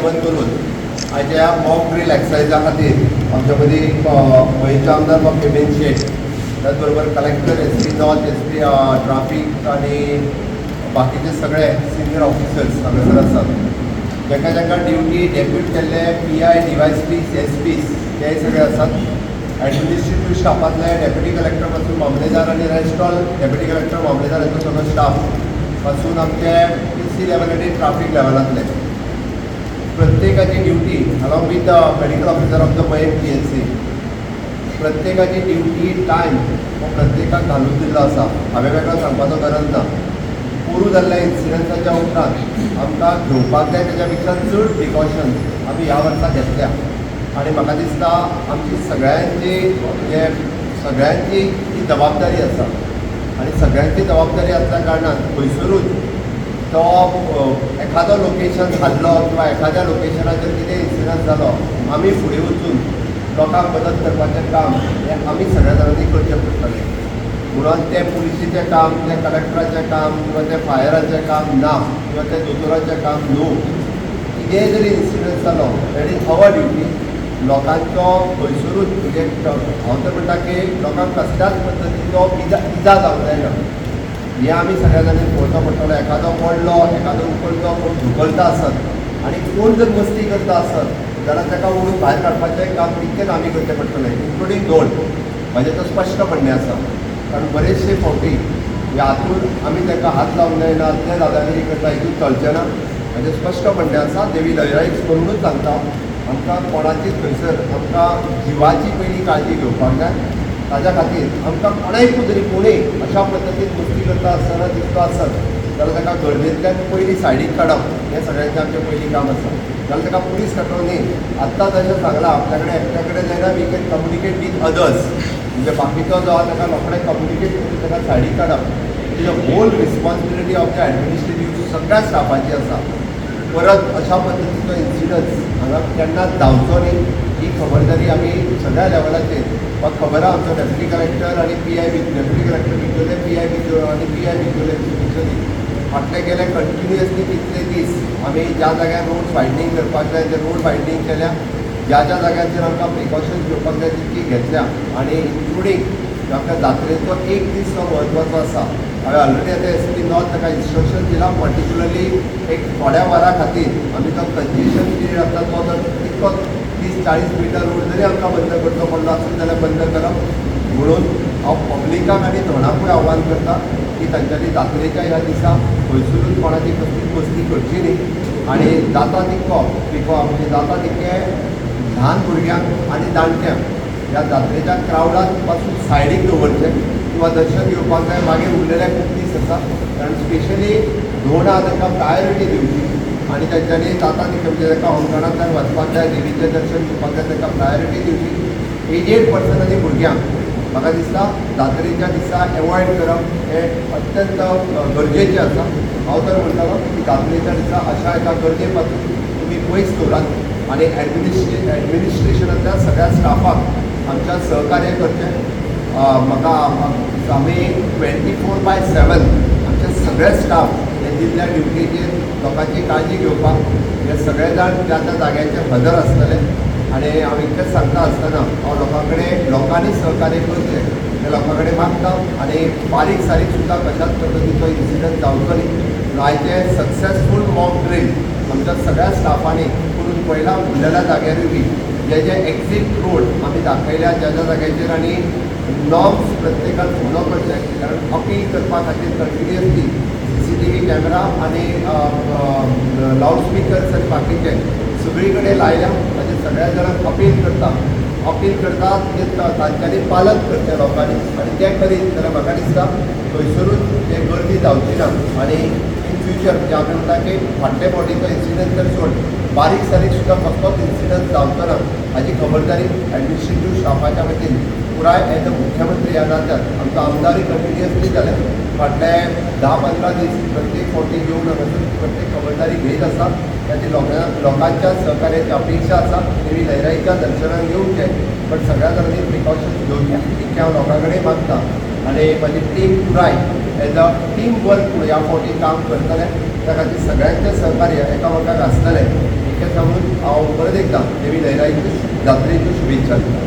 बंद करून आयच्या ह्या मॉक ड्रील एक्सरसायजा खातीर आमच्या मदीं गोंयचे आमदार बाब फेबियन शेट, त्याच बरोबर collector, SP north, SP traffic आनी बाकीचे सगळे सिनियर ऑफिसर्स हांगासर आसात. जांकां जांकां ड्युटी डेप्यूट केल्ले पीआय, डीवायएसपीस, एसपीस ते सगळे आसात. ॲडमिनिस्ट्रेटीव स्टाफांतले डेप्युटी कलेक्टर पासून मामलेदार आनी रेस्ट ऑल डेप्युटी कलेक्टर, मामलेदार हांचो सगळो स्टाफ पासून आमचे पीसी लेवल आनी ट्राफीक लेवलांतले प्रत्येकाची duty, along with the medical officer of the Mayem PHC, प्रत्येकाची ड्युटी टायम हो प्रत्येकाक घालून दिल्लो आसा. हांवें वेगळो सांगपाचो गरज ना. पोरूं जाल्ल्या इन्सिडंट्साच्या उपरांत आमकां घेवपाक जाय तेच्या पेक्षा चड प्रिकॉशन्स आमी ह्या वर्सा घेतल्या आनी म्हाका दिसता आमची सगळ्यांची, म्हणजे सगळ्यांची ही जबाबदारी आसा आनी सगळ्यांची जबाबदारी आसल्या कारणान खंयसरूच तो एखादो लोकेशन हाल्लो किंवा एखाद्या लोकेशनाचेर कितें इन्सिडंट जालो, आमी फुडें वचून लोकांक मदत करपाचें काम हें आमी सगळ्या जाणांनी करचें पडटलें. म्हणून तें पुलिसीचें काम, तें कलेक्टराचें काम किंवा तें फायराचें काम ना किंवा तें दोतोराचें काम न्हू. कितेंय जरी इन्सिडंट जालो, that is our duty. लोकांचो खंयसरूच, म्हणजे हांव तर म्हणटा की लोकांक कसल्याच पद्दतीचो इजा इजा जावंक जायना हें आमी सगळ्या जाणांनी पळोवचो पडटलो. एखादो पडलो, एखादो उखलतो, कोण धुकलता आसत आनी कोण जर मस्ती करता आसत जाल्यार ताका ओडून भायर काडपाचें काम तितकेंच आमी करचें पडटलें, इन्क्लुडींग धोंड. म्हाजें तर स्पश्ट म्हणणें आसा, कारण बरेचशे फावटी ह्या हातून आमी ताका हात लावंक जायना, ते दादागिरी करता, हितून चलचें ना. म्हाजें स्पश्ट म्हणणें आसा, देवी लयराईक करुनूच सांगता, आमकां कोणाची थंयसर आमकां जिवाची पयली काळजी घेवपाक जाय. ताज्या खातीर आमकां कोणायकूय जरी कोणूय अशा पद्दतीन मस्ती करता आसतना दिसतो आसत जाल्यार ताका गर्देंतल्यान पयलीं सायडीक काडप हें सगळ्यांचें आमचें पयलीं काम आसा. जाल्यार ताका पुलीस काडटलो न्ही. आत्तां जशें सांगलां, आपल्या कडेन एकट्या कडेन जायना, we can communicate with others. म्हणजे बाकीचो जो आहा ताका रोखडें कम्युनिकेट करून ताका सायडीक काडप, it is a whole responsibility of the administrative सगळ्या स्टाफाची आसा. परत अशा पद्दतीचो इन्सिडन्स हांगा केन्नाच जावचो न्ही ही खबरदारी आमी सगळ्या लेवलाचेर वा खबर आहा, आमचो डेप्युटी कलेक्टर आनी पीआय, डेप्युटी कलेक्टर बिचोले, पीआय बिचोले आनी पीआय बिचोले बिचोली फाटले गेले कंटिन्युअसली कितले दीस आमी ज्या जाग्यार रोड वायडनींग करपाक जाय ते रोड वायडनींग केल्या, ज्या ज्या जाग्यांचेर आमकां प्रिकॉशन्स घेवपाक जाय तितकी घेतल्या आनी इन्क्लुडींग आमकां जात्रेचो एक दीस जो म्हत्वाचो आसा, हांवें ऑलरेडी आतां एसपी नॉर्थ ताका इन्स्ट्रक्शन दिलां, पर्टिक्युलरली एक थोड्या वरां खातीर आमी जो कंजेशन पिरियड आसता तो जर तितको 30-40 मिटर रोड जरी आमकां बंद करचो पडलो आसत जाल्यार बंद करप. म्हणून हांव पब्लिकाक आनी धोणाकूय आव्हान करता की तांच्यांनी जात्रेच्या ह्या दिसा खंयसरूच कोणाची कसलीच मस्ती करची न्ही आनी जाता तितको पिको, म्हणजे जाता तितकें ल्हान भुरग्यांक आनी जाणट्यांक ह्या जात्रेच्या क्रावडान पासून सायडीक दवरचें किंवा दर्शन घेवपाक जाय. मागीर उरलेले खूब दीस आसा, कारण स्पेशली धोंड आहा तांकां प्रायोरिटी दिवची आनी तांच्यांनी जाता तितकें, म्हणजे तांकां होमखणांतल्यान वचपाक जाय, देवीचें दर्शन घेवपाक जाय, तांकां प्रायोरिटी दिवची. एजेड पर्सन आनी भुरग्यांक म्हाका दिसता जात्रेच्या दिसा एवॉयड करप हें अत्यंत गरजेचें आसा. हांव तर म्हणटलो की जात्रेच्या दिसा अशा एका गरजे पासून तुमी पयस दवरात आनी एडमिनिस्ट्रेशनाच्या सगळ्या स्टाफाक आमच्या सहकार्य करचें. म्हाका आमी 24/7 आमचे सगळे स्टाफ हे दिल्ल्या ड्युटीचेर लोकांची काळजी घेवपाक हे सगळे जाण त्या त्या जाग्याचेर हजर आसतले. आनी हांव इतलेंच सांगता आसतना हांव लोकां कडेन, लोकांनी सहकार्य करचें हे लोकां कडेन मागता आनी बारीक सारीक सुद्दां कशाच पद्दतीचो इन्सिडंट जावचो न्ही. आयचें सक्सेसफूल मॉक ड्रील आमच्या सगळ्या स्टाफांनी करून पळयलां. उरलेल्या जाग्यारूय बी जे जे एक्झीट रोड आमी दाखयल्या ज्या ज्या जाग्याचेर आनी नॉर्म्स प्रत्येकान फॉलो करचे, कारण अपील करपा खातीर कंटिन्युअसली सीसीटीव्ही कॅमेरा आनी लावडस्पिकर्स आनी बाकीचे सगळी कडेन लायल्या. ताजेर सगळ्या जाणांक अपील करता, अपील करता की तांच्यांनी पालन करचें लोकांनी आनी तें करीत जाल्यार म्हाका दिसता थंयसरूच ते गर्दी जावची ना. आनी इन फ्युचर, म्हणजे आमी म्हणटा की फाटले फावटीचो इन्सिडंट तर सोड, बारीक सारीक सुद्दां कसलोच इन्सिडंट जावचो ना हाजी खबरदारी एडमिनिस्ट्रेटीव स्टाफाच्या वतीन पुराय एज अ मुख्यमंत्री ह्या नात्यान आमचो आमदारूय कंटिन्युअसली जाले फाटले 10-15 दीस प्रत्येक फावटी येवन हांगासर प्रत्येक खबरदारी घेत आसा. त्या लोकांच्या सहकार्याची अपेक्षा आसा. देवी लयराईच्या दर्शनाक येवचें, पण सगळ्या जाणांनी प्रिकॉशन्स घेवचे इतकें हांव लोकां कडेन मागता. आनी म्हाजी टीम पुराय एज अ टीम वर्क ह्या फावटी काम करतले. त्या खातीर सगळ्यांचें सहकार्य एकामेकाक आसतलें. इतकें सांगून हांव परत एकदां देवी लयराईचे जात्रेच्यो शुभेच्छा दिता.